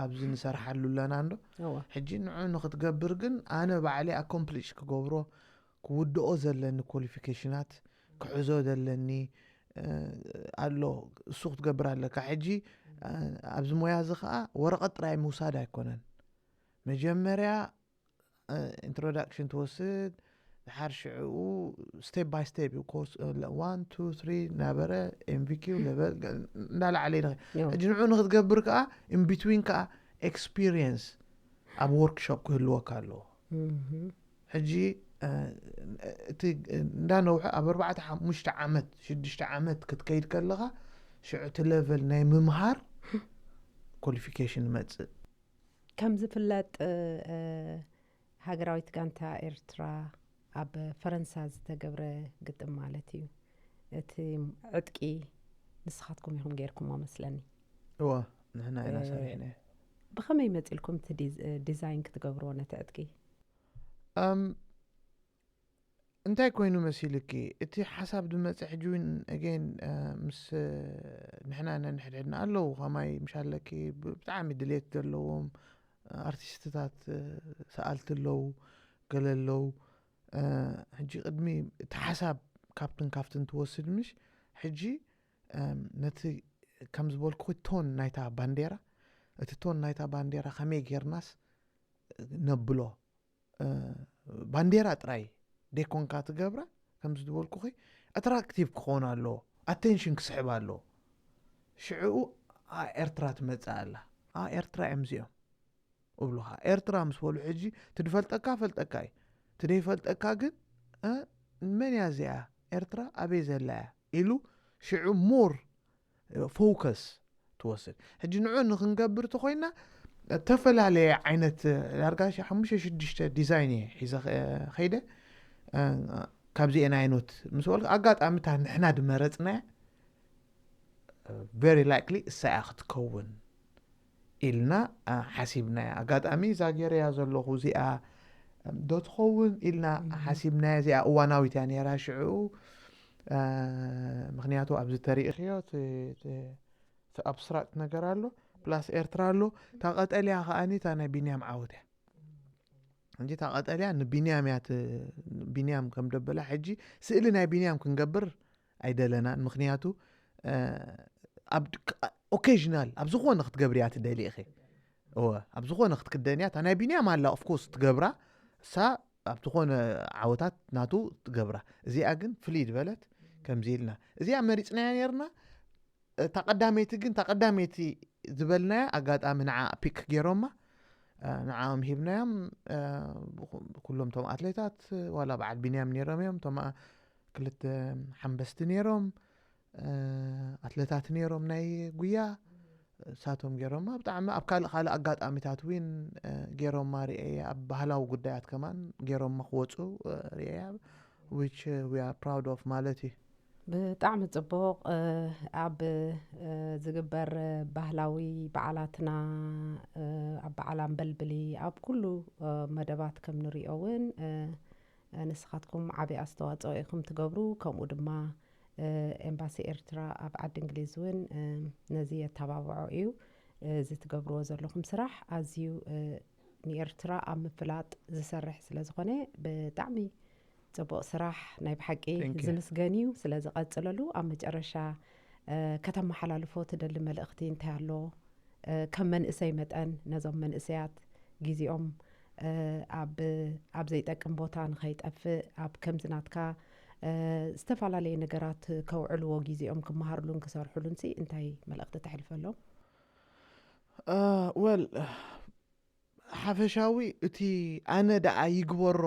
ኣብዚ ንሰርሓሉ ኣለና እንዶ ሕጂ ንዑ ንክትገብር ግን ኣነ ባዕለይ ኣኮምፕሊሽ ክገብሮ ክውድኦ ዘለኒ ኮሊፊኬሽናት ክሕዞ ዘለኒ ኣሎ። እሱ ክትገብር ኣለካ። ሕጂ ኣብዚ ሞያ እዚ ከዓ ወረቐት ጥራይ ምውሳድ ኣይኮነን። መጀመርያ ኢንትሮዳክሽን ትወስድ፣ ድሓር ሽዕኡ ስቴፕ ባይ ስቴፕ እዩ ኮርስ ዋን ቱ ትሪ እናበረ ኤምቪኪው ለበል እንዳለዓለ ይደኸ ሕጂ ንዑ ንክትገብር ከዓ ኢንቢትዊን ከዓ ኤክስፒሪየንስ ኣብ ወርክሾፕ ክህልወካ ኣለዎ። ሕጂ እቲ እንዳነውሐ ኣብ ኣርባዕተ ሓሙሽተ ዓመት ሽዱሽተ ዓመት ክትከይድ ከለኻ ሽዑ እቲ ለቨል ናይ ምምሃር ኮሊፊኬሽን ይመፅእ። ከም ዝፍለጥ ሃገራዊት ጋንታ ኤርትራ ኣብ ፈረንሳ ዝተገብረ ግጥም ማለት እዩ። እቲ ዕጥቂ ንስኻትኩም ኢኹም ገይርኩሞ መስለኒ። እዋ ንሕና ኢና ሰሪሕና። ብኸመይ መፂልኩም እቲ ዲዛይን ክትገብርዎ ነቲ ዕጥቂ? እንታይ ኮይኑ መሲልኪ? እቲ ሓሳብ ዝመፀ ሕጂ እውን ኣገን ምስ ንሕና ነንሕድሕድና ኣለዉ ከማይ ምሻለኪ ብጣዕሚ ድሌት ዘለዎም ኣርቲስትታት ሰኣልቲ ኣለዉ፣ ገለ ኣለዉ። ሕጂ ቅድሚ እቲ ሓሳብ ካብትን ካብትን ትወስድ ምሽ ሕጂ ነቲ ከም ዝበልኩ ቶን ናይታ ባንዴራ እቲ ቶን ናይታ ባንዴራ ከመይ ጌርናስ ነብሎ ባንዴራ ጥራይ ደይኮንካ ትገብራ ከም ዝበልኩኺ ኣትራክቲቭ ክኾን ኣለዎ፣ ኣቴንሽን ክስሕብ ኣለዎ። ሽዕኡ ኤርትራ ትመፅእ ኣላ። ኤርትራ እዮም እዚኦም እብሉኻ። ኤርትራ ምስ በሉ ሕጂ ትድፈልጠካ ፈልጠካ እዩ፣ ትደይፈልጠካ ግን መን እያ እዚኣ ኤርትራ ኣበይ ዘላ እያ ኢሉ ሽዑ ሞር ፎከስ ትወስድ። ሕጂ ንዑ ንክንገብር ተኮይና ዝተፈላለየ ዓይነት ዳርጋ ሓሙሽተ ሽዱሽተ ዲዛይን እየ ሒዘ ከይደ። ካብዚኤን ኣይኖት ምስ በልኩ ኣጋጣሚ እታ ንሕና ድመረፅናያ ቨሪ ላይክሊ እሳ እያ ክትከውን ኢልና ሓሲብናያ። ኣጋጣሚ እዛ ገይረያ ዘለኹ እዚኣ ዶ ትኸውን ኢልና ሓሲብናያ። እዚኣ እዋናዊት እያ ነይራ ሽዑ። ምክንያቱ ኣብዚ ተሪእኽዮ እቲ ኣብስትራክት ነገር ኣሎ ፕላስ ኤርትራ ኣሎ። እታ ቀጠልያ ከዓኒ እታ ናይ ቢንያም ዓወት እያ። ሕጂ እታ ቀጠልያ ንቢንያም እያ። ቢንያም ከም ደበላ ሕጂ ስእሊ ናይ ቢንያም ክንገብር ኣይደለናን። ምክንያቱ ኣብ ኦኬዥናል ኣብ ዝኾነ ክትገብርያ ትደሊ ኢኺ። እወ ኣብ ዝኾነ ክትክደንያ እታ ናይ ቢንያም ኣላ ኦፍኮርስ ትገብራ እሳ ኣብ ዝኾነ ዓወታት ናቱ ትገብራ። እዚኣ ግን ፍልይ ዝበለት ከምዚ ኢልና እዚኣ መሪፅናያ ነርና። እታ ቀዳመይቲ ግን እታ ቀዳመይቲ ዝበልናያ ኣጋጣሚ ንዓ ፒክ ገይሮማ ንዓኦም ሂብናዮም። ኩሎም ቶም ኣትሌታት ዋላ በዓል ቢንያም ነይሮም እዮም። ቶም ክልተ ሓንበስቲ ነይሮም ኣትለታት ነይሮም ናይ ጉያ እሳቶም ገይሮማ። ብጣዕሚ ኣብ ካልእ ካልእ ኣጋጣሚታት እውን ገይሮማ ርእየ። ኣብ ባህላዊ ጉዳያት ከማን ገይሮማ ክወፁ ርእየ። Which we are proud of ማለት እዩ። ብጣዕሚ ፅቡቕ። ኣብ ዝግበር ባህላዊ በዓላትና ኣብ በዓል ኣምበልብሊ ኣብ ኩሉ መደባት ከም ንሪኦ እውን ንስኻትኩም ዓብዪ ኣስተዋፅኦ ኢኹም ትገብሩ። ከምኡ ድማ ኤምባሲ ኤርትራ ኣብ ዓዲ እንግሊዝ እውን ነዚ የተባብዖ እዩ። እዚ ትገብርዎ ዘለኹም ስራሕ ኣዝዩ ንኤርትራ ኣብ ምፍላጥ ዝሰርሕ ስለ ዝኾነ ብጣዕሚ ፅቡቕ ስራሕ ናይ ብሓቂ ዝምስገን እዩ። ስለዚ ቀፅለሉ። ኣብ መጨረሻ ከተመሓላልፎ ትደሊ መልእኽቲ እንታይ ኣሎ? ከም መንእሰይ መጠን ነዞም መንእሰያት ግዜኦም ኣብ ዘይጠቅም ቦታ ንኸይጠፍእ ኣብ ከምዚ ናትካ ዝተፈላለየ ነገራት ከውዕልዎ ግዜኦም ክመሃርሉን ክሰርሕሉን ሲ እንታይ መልእኽቲ ተሕልፈሎም? ወል ሓፈሻዊ እቲ ኣነ ደኣ ይግበሮ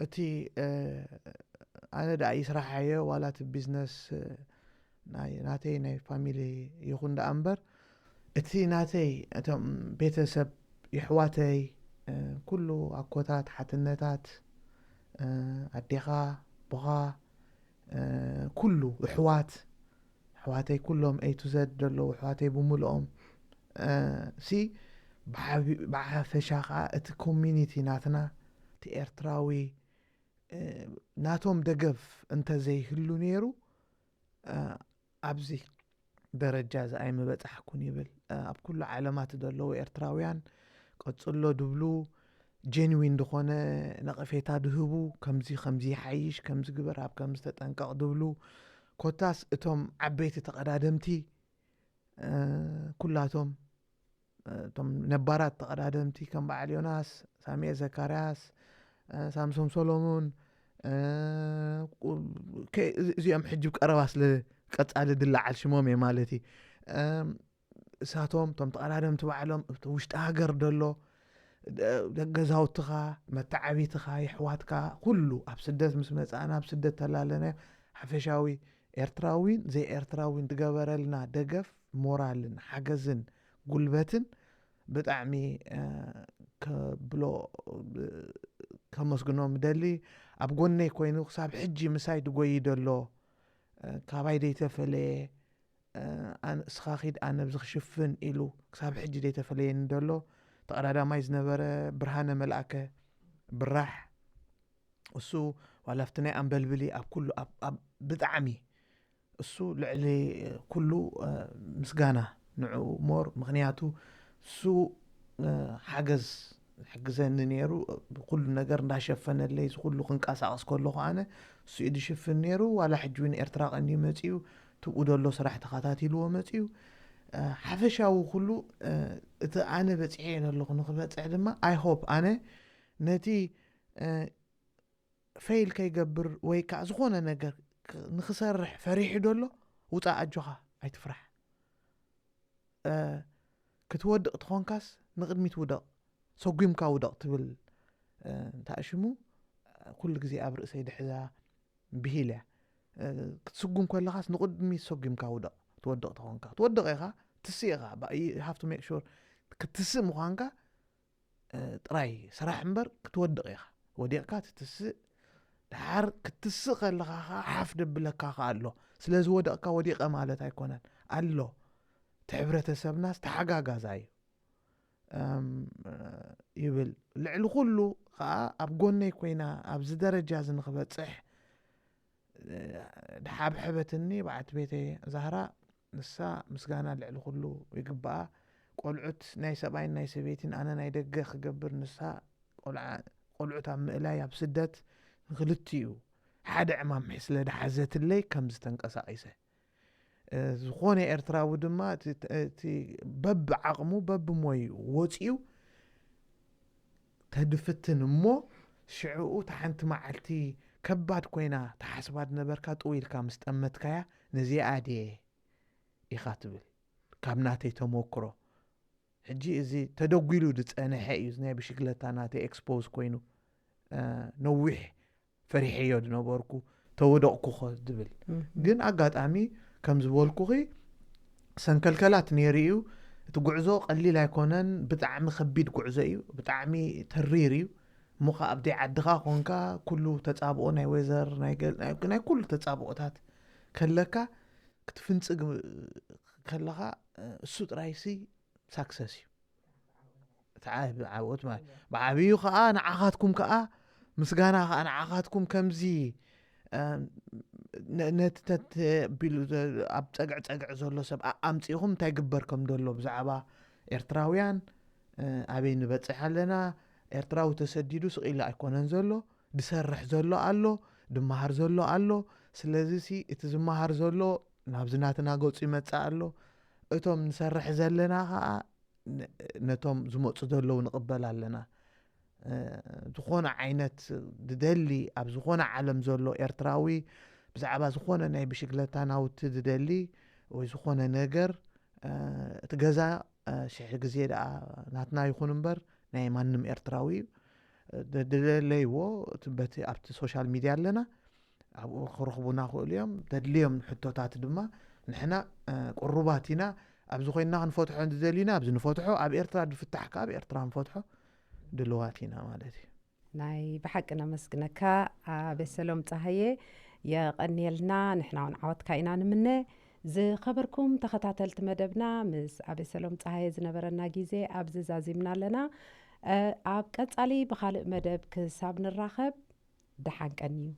እቲ ኣነ ደኣ ይስራሓዮ ዋላ እቲ ቢዝነስ ናተይ ናይ ፋሚሊ ይኹን ደኣ እምበር እቲ ናተይ፣ እቶም ቤተሰብ፣ የሕዋተይ፣ ኩሉ ኣኮታት፣ ሓትነታት፣ ኣዴኻ፣ ኣቦኻ፣ ኩሉ ኣሕዋት፣ ኣሕዋተይ ኩሎም A to Z ዘለዉ ኣሕዋተይ ብምልኦም፣ ሲ ብሓፈሻ ከዓ እቲ ኮሚኒቲ ናትና፣ እቲ ኤርትራዊ፣ ናቶም ደገፍ እንተዘይህሉ ነይሩ፣ ኣብዚ ደረጃ እዚ ኣይምበጻሕኩን ይብል። ኣብ ኩሉ ዓለማት ዘለዉ ኤርትራውያን ቀጽሎ ድብሉ፣ ጀንዊን ዝኾነ ነቐፌታ ድህቡ፣ ከምዚ ከምዚ ይሓይሽ፣ ከምዚ ግበር፣ ኣብ ከምዚ ተጠንቀቕ ድብሉ፣ ኮታስ እቶም ዓበይቲ ተቐዳደምቲ ኩላቶም፣ እቶም ነባራት ተቐዳደምቲ ከም በዓል ዮናስ፣ ሳሚኤ ዘካርያስ፣ ሳምሶም ሶሎሙን፣ እዚኦም ሕጂ ቀረባ ስለ ቀጻሊ ድለዓል ሽሞም እየ ማለት እዩ። እሳቶም እቶም ተቐዳደምቲ ባዕሎም እቲ ውሽጢ ሃገር ደሎ፣ ገዛውትኻ፣ መተዓቢትኻ፣ የሕዋትካ ኩሉ ኣብ ስደት ምስ መጻእና፣ ኣብ ስደት ተላለናዮ፣ ሓፈሻዊ ኤርትራዊን ዘይኤርትራዊን ዝገበረልና ደገፍ፣ ሞራልን ሓገዝን ጉልበትን ብጣዕሚ ከብሎ ከመስግኖም ደሊ። ኣብ ጎነይ ኮይኑ ክሳብ ሕጂ ምሳይ ድጎይ ደሎ፣ ካባይ ደይተፈለየ፣ እስኻ ኺድ ኣነ ብዚ ክሽፍን ኢሉ ክሳብ ሕጂ ደይተፈለየኒ ደሎ። ተቐዳዳማይ ዝነበረ ብርሃነ መልኣከ ብራሕ፣ እሱ ዋላ ኣብቲ ናይ ኣንበልብሊ ኣብ ኩሉ ብጣዕሚ እሱ ልዕሊ ኩሉ ምስጋና ንዑ ሞር፣ ምኽንያቱ እሱ ሓገዝ ሕግዘኒ ነይሩ። ኩሉ ነገር እንዳሸፈነለይ እዚ ኩሉ ክንቀሳቐስ ከለኹ ኣነ እሱ እዩ ዝሽፍን ነይሩ። ዋላ ሕጂ እውን ኤርትራ ቀንዩ መፅዩ ትብኡ ደሎ ስራሕ ተኸታቲልዎ መፅዩ። ሓፈሻዊ ኩሉ እቲ ኣነ በፂሐ እየ ዘለኹ ንክበፅሕ ድማ I hope ኣነ ነቲ ፌይል ከይገብር ወይ ከዓ ዝኾነ ነገር ንክሰርሕ ፈሪሑ ደሎ፣ ውፃእ፣ ኣጆኻ ኣይትፍራሕ። ክትወድቕ ትኾንካስ ንቕድሚት ውደቕ፣ ሰጒምካ ውደቕ ትብል እንተኣሽሙ ኩሉ ግዜ ኣብ ርእሰይ ድሕዛ ብሂል እያ። ክትስጉም ከለኻስ ንቕድሚት ሰጒምካ ውደቕ፣ ትወድቕ ትኾንካ ትወድቕ ኢኻ፣ ትስእ ኢኻ። ሃፍቱ ሜክ ሹር ክትስእ ምዃንካ ጥራይ ስራሕ እምበር ክትወድቕ ኢኻ። ወዲቕካ ትትስእ፣ ድሓር ክትስእ ከለኻ ኸዓ ሓፍ ደብለካ ኸዓ ኣሎ። ስለ ዝወደቕካ ወዲቐ ማለት ኣይኮነን ኣሎ። እቲ ሕብረተሰብናስ ተሓጋጋዛ እዩ ይብል። ልዕሊ ኩሉ ኸዓ ኣብ ጎነይ ኮይና ኣብዚ ደረጃ እዚ ንክበፅሕ ድሓብሐበትኒ በዓልቲ ቤተይ ዛህራ፣ ንሳ ምስጋና ልዕሊ ኩሉ ይግብኣ። ቆልዑት ናይ ሰብኣይን ናይ ሰበይቲን ኣነ ናይ ደገ ክገብር፣ ንሳ ቆልዓ-፣ ቆልዑት ኣብ ምእላይ ኣብ ስደት ንክልቲኡ ሓደ ዕማም ስለ ድሓዘትለይ ከምዚ ተንቀሳቒሰ። ዝኾነ ኤርትራዊ ድማ እቲ፣ እቲ በብዓቕሙ በብሞዩ ወፂኡ ተድፍትን እሞ ሽዕኡ እታ ሓንቲ መዓልቲ ከባድ ኮይና ተሓስባ ድነበርካ ጥው ኢልካ ምስ ጠመትካያ ነዚኣ ድየ ኢኻ ትብል። ካብ ናተይ ተመክሮ ሕጂ እዚ ተደጒሉ ዝጸንሐ እዩ። እዚ ናይ ብሽግለታ ናተይ ኤክስፖዝ ኮይኑ ነዊሕ ፈሪሐዮ ዝነበርኩ ተወደቕኩ ኸ ዝብል። ግን ኣጋጣሚ ከም ዝበልኩኺ ሰንከልከላት ነይሩ እዩ። እቲ ጉዕዞ ቀሊል ኣይኮነን። ብጣዕሚ ከቢድ ጉዕዞ እዩ። ብጣዕሚ ተሪር እዩ። እሞ ኸዓ ኣብ ደይ ዓድኻ ኮንካ ኩሉ ተጻብኦ ናይ ዌዘር ናይ ገል-፣ ናይ፣ ናይ ኩሉ ተጻብኦታት ከለካ ክትፍንጽግ ከለኻ እሱ ጥራይሲ ሳክሰስ እዩ። እቲ ዓቢ ዓወት ማለት። ብዓብዩ ኸዓ ንዓኻትኩም ከኣ ምስጋና ኸዓ ንዓኻትኩም ከምዚ፣ እ፣ ነ-፣ ነቲ ተት-፣ ቢሉ ዘ-፣ ኣብ ጸግዕ ጸግዕ ዘሎ ሰብ ኣ-፣ ኣምጺእኹም እንታይ ግበር ከም ዘሎ ብዛዕባ ኤርትራውያን፣ እ፣ ኣበይ ንበጽሕ ኣለና፣ ኤርትራዊ ተሰዲዱ ስቕ ኢሉ ኣይኮነን ዘሎ፣ ዝሰርሕ ዘሎ ኣሎ፣ ዝመሃር ዘሎ ኣሎ። ስለዚሲ እቲ ዝመሃር ዘሎ ናብዚ ናትና ገጹ ይመጽእ ኣሎ። እቶም ንሰርሕ ዘለና ኸኣ ነ-፣ ነቶም ዝመጹ ዘለዉ ንቕበል ኣለና። እ፣ ዝኾነ ዓይነት ዝደሊ፣ ኣብ ዝኾነ ዓለም ዘሎ ኤርትራዊ ብዛዕባ ዝኾነ ናይ ብሽግለታ ናውቲ ዝደሊ ወይ ዝኾነ ነገር፣ እ፣ እቲ ገዛ፣ እ፣ ሽሕ ግዜ ደኣ ናትና ይኹን እምበር ናይ ማንም ኤርትራዊ እዩ። እ፣ ደ-፣ ደለለይዎ እቲ በቲ ኣብቲ ሶሻል ሚድያ ኣለና። ኣብኡ ክረኽቡና ክእሉ እዮም። ዘድልዮም ሕቶታት ድማ ንሕና፣ እ፣ ቅሩባት ኢና። ኣብዚ ኮይንና ክንፈትሖ እንተደሊና ኣብዚ ንፈትሖ፣ ኣብ ኤርትራ ዝፍታሕ ከኣ ኣብ ኤርትራ ንፈትሖ ድልዋት ኢና ማለት እዩ። ናይ ብሓቂ ነመስግነካ ኣቤሰሎም ፀሃየ። የቐንየልና። ንሕና እውን ዓወትካ ኢና ንምነ። ዝኸበርኩም ተኸታተልቲ መደብና፣ ምስ ኣቤሰሎም ፀሃየ ዝነበረና ግዜ ኣብዚ ዛዚምና ኣለና። ኣብ ቀፃሊ ብኻልእ መደብ ክሳብ ንራኸብ ደሓን ቀንዩ።